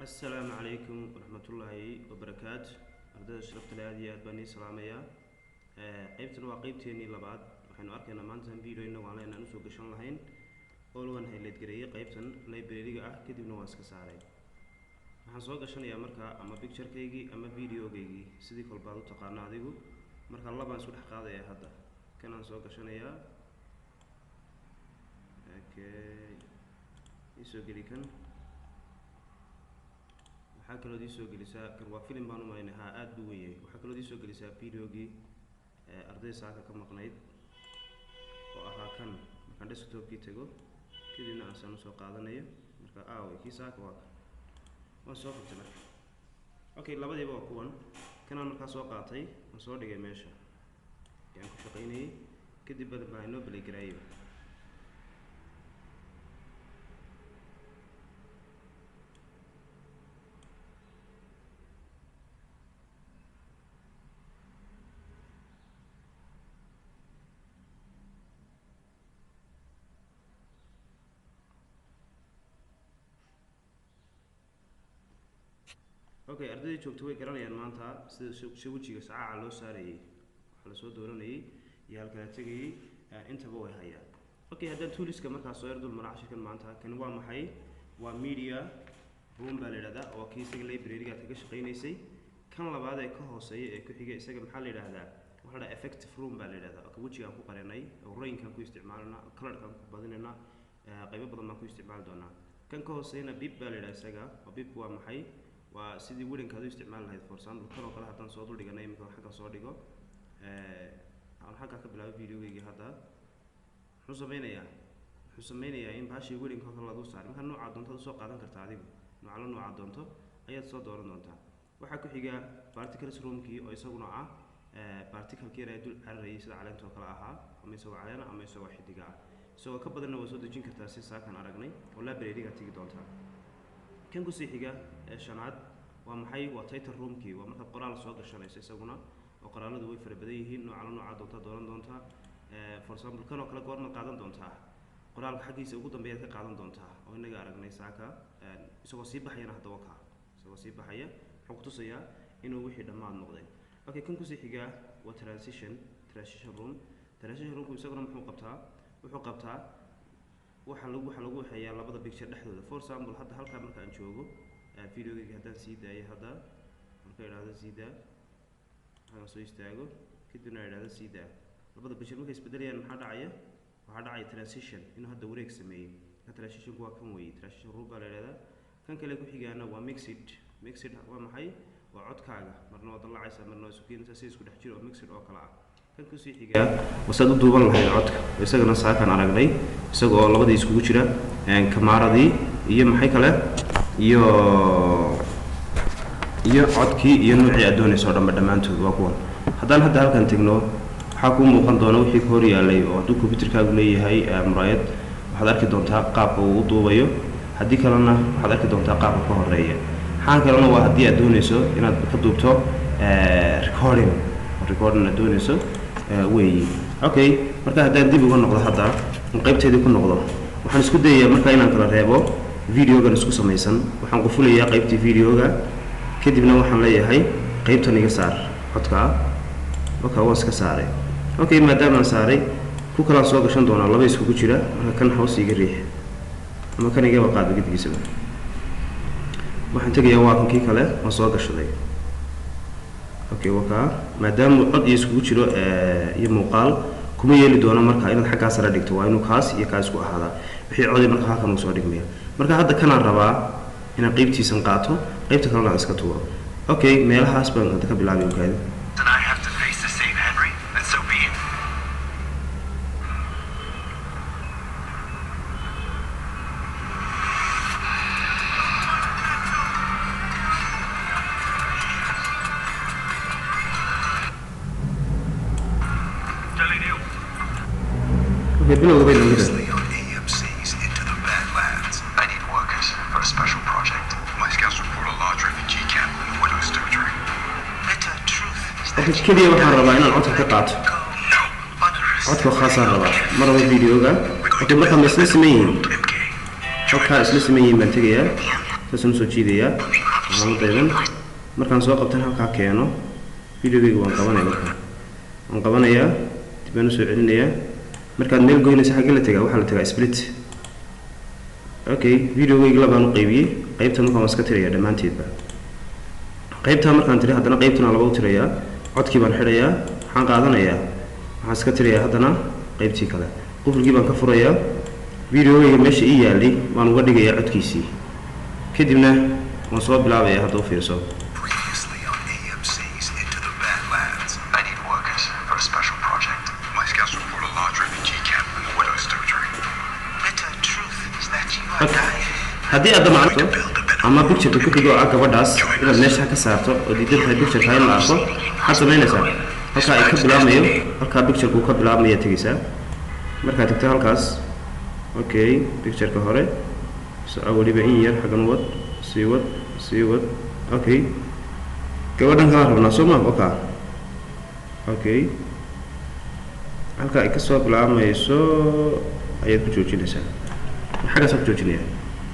Assalaamu calaykum waraxmatullaahi wabarakaatu. Ardayda sharafta leh, aad iyo aad baan ii salaamayaa. Qeybtan waa qeybteenii labaad. Waxaynu arkaynaa maanta video inagu aan leenaan usoo gashan lahayn oo waan highlight gareeyay qeybtan library-ga ah, kadibna waan iska saaray. Waxaan soo gashanayaa markaa ama picture-kaygii ama video-gaygii, sidii kolbaad u taqaano adigu. Marka labaan isku dhex qaadaya hadda, kanaan soo gashanayaa. Okay, iisoo geli kan. Waxaa kalood iisoo gelisaa kan, waa film baan u malaynay. Haa, aada buu weyn yahay. Waxaa kalood iisoo gelisaa videogii arday saaka ka maqnayd oo ahaa kan. Markaan desktopkii tago, kadibna aan saan usoo qaadanayo. Marka aaway kii saaka? Waa kan, waan soo qabtay marka. Okay, labadiiba waa kuwan. Kanaan markaa soo qaatay, waan soo dhigay meesha ayaan ku shaqaynayay. Kadib badan baa inoo play garaayo. Okay, ardaydii joogta way garanayaan maanta sida si wejiga sacaaca loo saarayay, waxaa lasoo dooranayay iyo halkala tegayay, intaba way hayaan. Okay, haddaan tooliska markaa soo yar dul mara cashirkan maanta, kani waa maxay? Waa media room baa la yidhahdaa, oo kii isaga library-ga aad kaga shaqaynaysay. Kan labaad ee ka hooseeya ee ku xiga isaga maxaa la yidhaahdaa? Waxaa la dhahaa effective room baa la yidhahdaa, oo ka wejigaan ku qarinay, oo rainkaan ku isticmaalana, colorkaan ku badinayna, qaybo badan baan ku isticmaali doonaa. Kan ka hooseeyana PIP baa la yidhaha isaga, oo PIPku waa maxay? Waa sidii welinka aad u isticmaali lahayd. For example, kan oo kale haddaan soo dul dhiganay imika, xagga soo dhigo, aan xaggaa ka bilaabo videogaygii hadda, muxuu sameynayaa? Wuxuu sameynayaa in baashii welinka oo kale laad u saaray. Marka noocaa doonto aad usoo qaadan kartaa adigu, nooca la noocaa doonto ayaad soo dooran doontaa. Waxaa ku xiga particles roomkii, oo isaguna ah particlekii yar ee dul cararayay, sida caleenta oo kale ahaa, ama isagoo caleena ama isagoo xidiga ah. Isagoo ka badanna waa soo dejin kartaa, si saakan aragnay, oo library-ga tegi doontaa. Kan kusii xiga ee shanaad waa maxay? Waa title roomkii, waa markaad qoraal soo gashanayso isaguna, oo qoraaladu way fara badan yihiin. Nooca la noocaa doontaa dooran doontaa. For example, kan oo kale goormaad qaadan doontaa? Qoraalka xaggiisa ugu dambeeyaad ka qaadan doontaa, oo inaga aragnay saaka isagoo sii baxayana. Hadda waa kaa isagoo sii baxaya, wuxuu kutusayaa inuu wixii dhammaad noqday. Okay, kan kusii xigaa waa transition room. Transition roomku isaguna muxuu qabtaa? Wuxuu qabtaa waxaa lagu waxeeyaa labada picture dhexdooda. For example, hadda halkaa marka aan joogo, videogayga haddaan sii daayo hadda, marka idhaahdo sii daa, waxaan soo istaago, kadibna idhaahdo sii daa, labada picture markay isbedelayaan maxaa dhacaya? Waxaa dhacaya transition, inuu hadda wareeg sameeyey. Marka transitionku waa kan weeye, transition room baa la yidhahdaa. Kan kale ku xigaana waa mixed. Mixed waa maxay? Waa codkaaga marna waa dallacaysaa, marna waa isu keenaysaa, si isku dhex jiro oo mixed oo kale ah. Kan kusii xigaa wasaad u duuban lahayd codka, isagana saakan aragnay, isaga oo labadii iskugu jira, kamaaradii iyo maxay kale iyo codkii iyo noocii aad doonayso o dhanba, dhammaantood waa kuwan. Haddaan hadda halkan tegno, waxaa kuu muuqan doona wixii ka hor yaalay, oo hadduu computerkaagu leeyahay muraayad, waxaad arki doontaa qaabka uu u duubayo. Haddii kalena waxaad arki doontaa qaabka ka horeeya. Xaan kalena waa haddii aad doonayso inaad ka duubto recording, recording aad doonayso weeyi. Okay, marka haddaan dib uga noqdo hadda, qaybteedii ku noqdo, waxaan isku dayayaa marka inaan kala reebo videogan isku samaysan. Waxaan qufulayaa qaybtii videoga, kadibna waxaan leeyahay qaybtan iga saar codkaa. Okay, waan iska saaray. Okay, maadaamaan saaray, ku kalaan soo gashan doonaa, laba iskugu jira. Marka kan hoos iga riix ama kan igaba qaadba gedigiisaba. Waxaan tegayaa, waa kan kii kale waan soo gashaday. Okay, waa kaa. Maadaama cod iyo iskugu jiro iyo muuqaal, kuma yeeli doono marka inaad xaggaa sare dhigto. Waa inuu kaas iyo kaas isku ahaadaa. Wixii codi marka halkan uu soo dhigmaya. Marka hadda kanaan rabaa inaan qeybtiisan qaato, qeybta kalena aan iska tuuro. Okay, meelahaas baan hadda ka bilaabay okaadi. And I have to face to save Henry, then so be it. Okay, bilowga bay noogu Previously on AMC's Into the Badlands. I need workers for a special project. My scouts report a large refugee camp in the Widow's Territory. Bitter truth is Okay, keliya waxaan rabaa inaan codka ka qaato. No. Codka khaasaan rabaa, ma rabo videoga. Okay, marka ma isla siman yihiin? MK. Codkaa isla siman yihiin baan tegayaa. Saasaan usoo jiidayaa calaamadaydan. Markaan soo qabtan halkaa keeno, videogayga waan qabanaya. Markaa waan qabanayaa, dib baan usoo celinayaa. Markaad meel goynaysa, xaggee la tegaa? Waxaa la tegaa split. Okay, videogayga labaan u qaybiyey. Qaybta markaan waan iska tirayaa dhammaanteedba. Qaybtaa markaan tiri, haddana qaybtana laba u tirayaa. Codkii baan xidhayaa. Waxaan qaadanayaa, waxaan iska tirayaa haddana qaybtii kale. Qufulkii baan ka furayaa. Videogayga meesha ii yaalay waan uga dhigayaa codkiisii, kadibna waan soo bilaabayaa. Hadda u fiirso. Previously on AMC's Into the Badlands. I need workers for a special project. My scouts report a large refugee camp in the Widow's Territory. Bitter truth is that you are dying. Haddii aad damacto ama pictureka ku xigo oo ah gabadhaas inaad meesha ka saarto oo diidan tahay pictureka in la arko, maxaad samaynaysaa? Halkaa ay ka bilaabmayo, halkaa pictureka uu ka bilaabmaya tegaysaa. Markaad tagto halkaas, okay, pictureka hore soco, weliba in yar xaggan wad, sii wad, sii wad. Okay, gabadhan kalaan rabnaa, soo ma? Okay, okay, halka ay kasoo bilaabmayso ayaad ku joojinaysaa. Xaggaasaan ku joojinaya.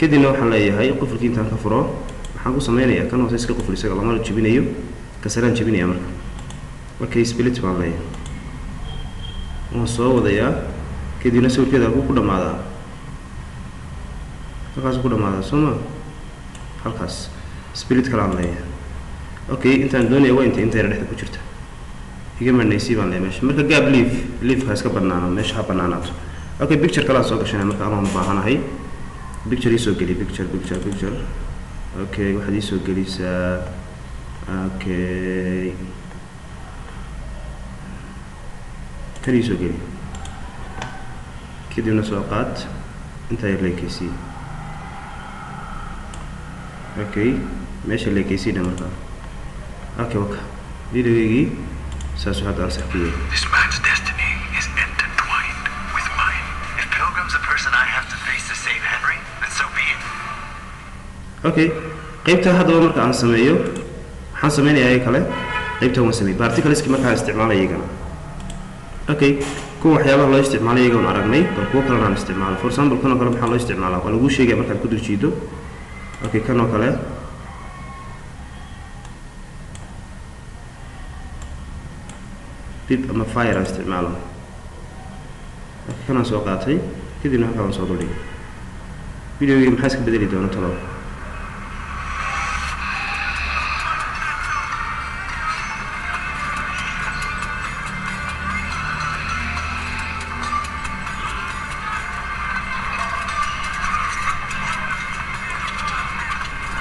Kadibna waxaan leeyahay qufulkii intaan ka furo, waxaan ku sameynayaa kan hoose iska quful, isaga lamana jebinayo, kasaraan jebinaya. Marka, okay, split baan leeyahay, waan soo wadayaa. Kadibna sawirkeeda halkuu ku dhamaadaa? Halkaasuu ku dhamaadaa, soo ma? Halkaas split kalaan leeyahay. Okay, intaan doonaya waa inta yar dhexda ku jirta iga marnaysii baan leeyahay meesha. Marka gap leave, leave-ka iska banaano, meesha ha banaanaato. Okay, picture kalaa soo gashanaya. Marka anaan u baahanahay picture, iisoo geli picture, picture, picture. Okay, waxaad iisoo gelisaa, okay, kan iisoo geli. Kadibna soo qaad, intaa yar leekeysii. Okay, meesha leekeysii dha markaa. Okay, waka videogeygii saasuu hadda ansax ku yahay. This man's destiny is intertwined with mine. If Pilgrim's the person I have to face to save Henry, then so be it. Okay, qaybta haddaba marka aan sameeyo, waxaan sameynayaa kale. Qaybtan waan sameeyey, particleski markaan isticmaalay iyagana. Okay, kuwa waxyaabaha loo isticmaalay iyaga waan aragnay, bal kuwo kalena aan isticmaalo. For example, kan oo kale maxaa loo isticmaalaa? Waa laguu sheegaya markaad ku dul jiido. Okay, kan oo kale bib ama fire aan isticmaalo. Okay, kanaan soo qaatay, kadibna halkaa waan soo duldhigay. Videogii maxaa iska bedeli doona talo?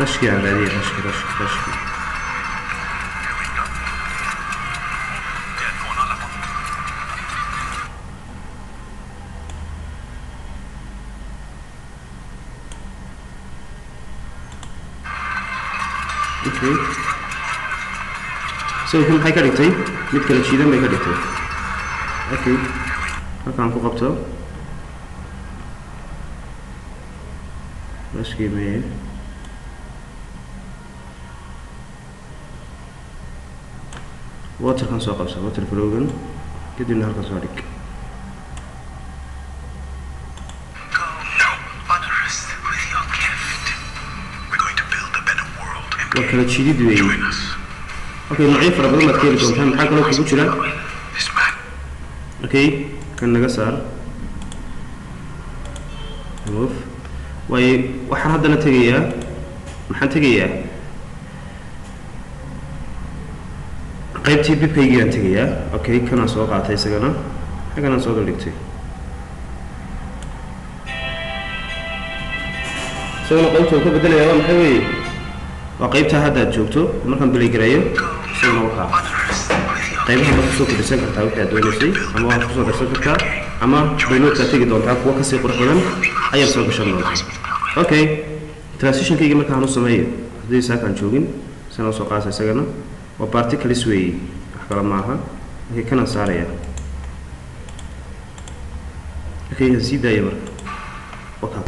Rashkii aan raadiyay, rashki, rashki, rashki. Here we go. Yeah, going on that one. Okay, sawirka maxay ka dhigtay? Mid kala jiidan bay ka dhigtay. Okay, halkaan ku qabto rashkii meye? Waterkan soo qabsa, water flowgan, kadibna halkan soo dhig. Go. No. Honor us with your gift. We're going to build a better world. Waa kala jiidid weeye. Join us. Okay, noocyo fara badan baad ka heli doontaa. Maxaa kaloo kugu jira? This man Okay, kan naga saar, remove. Waayo, waxaan haddana tegayaa, maxaan tegayaa? Qaybtii bibkaygii aan tegayaa. Okay, kanaan soo qaatay, isagana xagganaan soo daldhigtay. Isagana qaybta uu ka bedelayaa waa maxay weeye? Waa qaybtaa hadda aad joogto. Markaan play gareeyo, isagana wakaa qaybaha baad kusoo kordhisan kartaa wixii aad doonaysay, ama waad kusoo darsan kartaa, ama downloadkaad tegi doontaa, kuwa kasii qurux badan ayaad soo gashan doontaa. Okay, transitionkayga markaan u sameeyo, haddii saakaan joogin sana usoo qaasa, isagana waa particles weeye, wax kale maaha. Okay, kanaan saaraya. Okay, aan sii daaya marka. Waka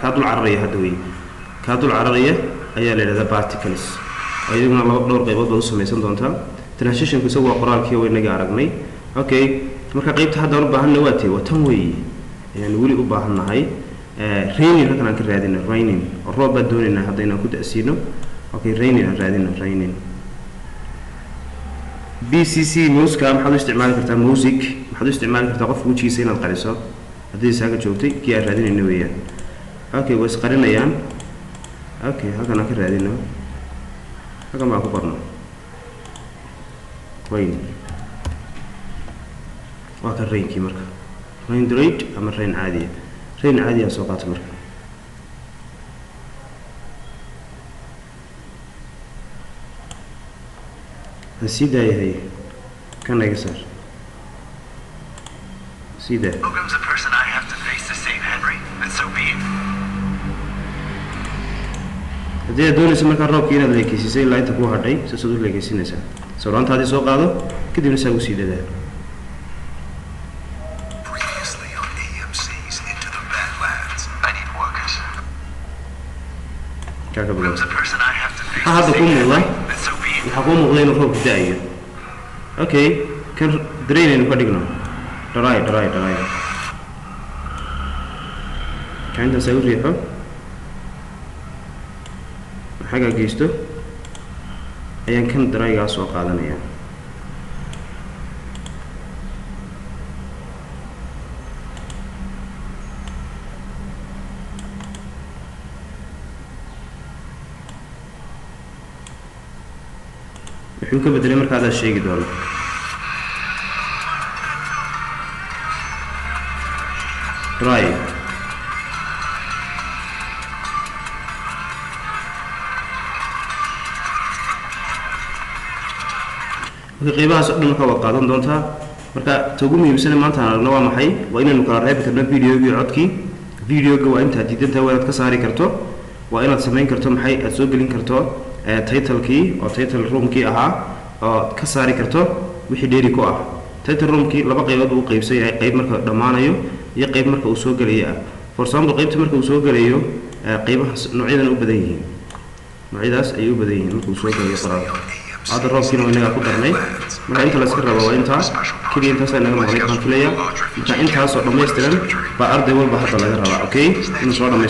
kaa dul cararaya hadda weeye, kaa dul cararaya ayaa la yidhahdaa particles, oo iyaguna laba dhowr qaybood baad u samaysan doontaa. Transitionku isagu waa qoraalkii, waa inaga aragnay. Okay, marka qaybta haddaan u baahanna waa tee? Waa tan weeye ayaan weli u baahannahay. Raining halkan aan ka raadino, raining oo roob baan doonaynaa hadda inaan ku da'siino. Okay, raining aan raadino, raining. BCC muuska maxaad u isticmaali kartaa? Music maxaad u isticmaali kartaa? Qofka wejigiisa inaad qariso haddii isaaga joogtay, kii aan raadinayno weeyaan. Okay, way isqarinayaan. Okay, halkan aan ka raadino, halkan baan ku qorno rain. Waa kan rainkii marka, rain drate ama rain caadiya. Rain caadiya soo qaata marka. Aan sii daayahay, kan iga saar, sii daa. Pilgrim's a person I have to face to save Henry, then so be it. Haddii aad doonayso markaa roobkii inaad leekeysiisay ilaa inta kuu hadhay, saasaad u leekeysinaysaa. Sawraantaadii soo qaado, kadibna saa ugu sii dadaa. Previously on AMC's Into the Badlands. I need workers. Kaa ka bilow. Pilgrim's a person I have to face Maxaa to hadda save kuu muuqda? Henry, then so be it. Waxaa kuu muuqda inuu roobku da-ayo. Okay, kan drain aynu ka dhigno dry, dry, dry. Ka intaas ay u riixo, xaggaa geysto, ayaan kan drygaa soo qaadanayaa. Wuxuu ka bedelay marka adaa sheegi doono. Dry. Marka qeybahaas oo dhan marka waa qaadan doontaa. Marka ta ugu muhiimsane maanta aan aragno waa maxay? Waa inaynu kala reebi karno videogii, codkii. Videoga waa intaad diidantahay waa inaad ka saari karto, waa inaad samayn karto maxay, aad soo gelin karto titlekii oo title roomkii ahaa, oo ka saari karto wixii dheeri ku ah. Title roomkii laba qaybood buu u qaybsan yahay: qayb marka dhammaanayo iyo qayb marka uu soo gelayo ah. For example, qaybta marka uu soo gelayo, qaybaha noocyadan u badan yihiin, noocyadaas ayay u badan yihiin marka uu soo gelayo qoraalka. Hadda roobkiina waa inagaa ku darnay. Marka inta layska rabo waa intaa keliya, intaasaa inaga maqnay baan filaya. Marka intaasoo dhammaystiran baa arday walba hadda laga rabaa, okay, inuu soo dhamayst.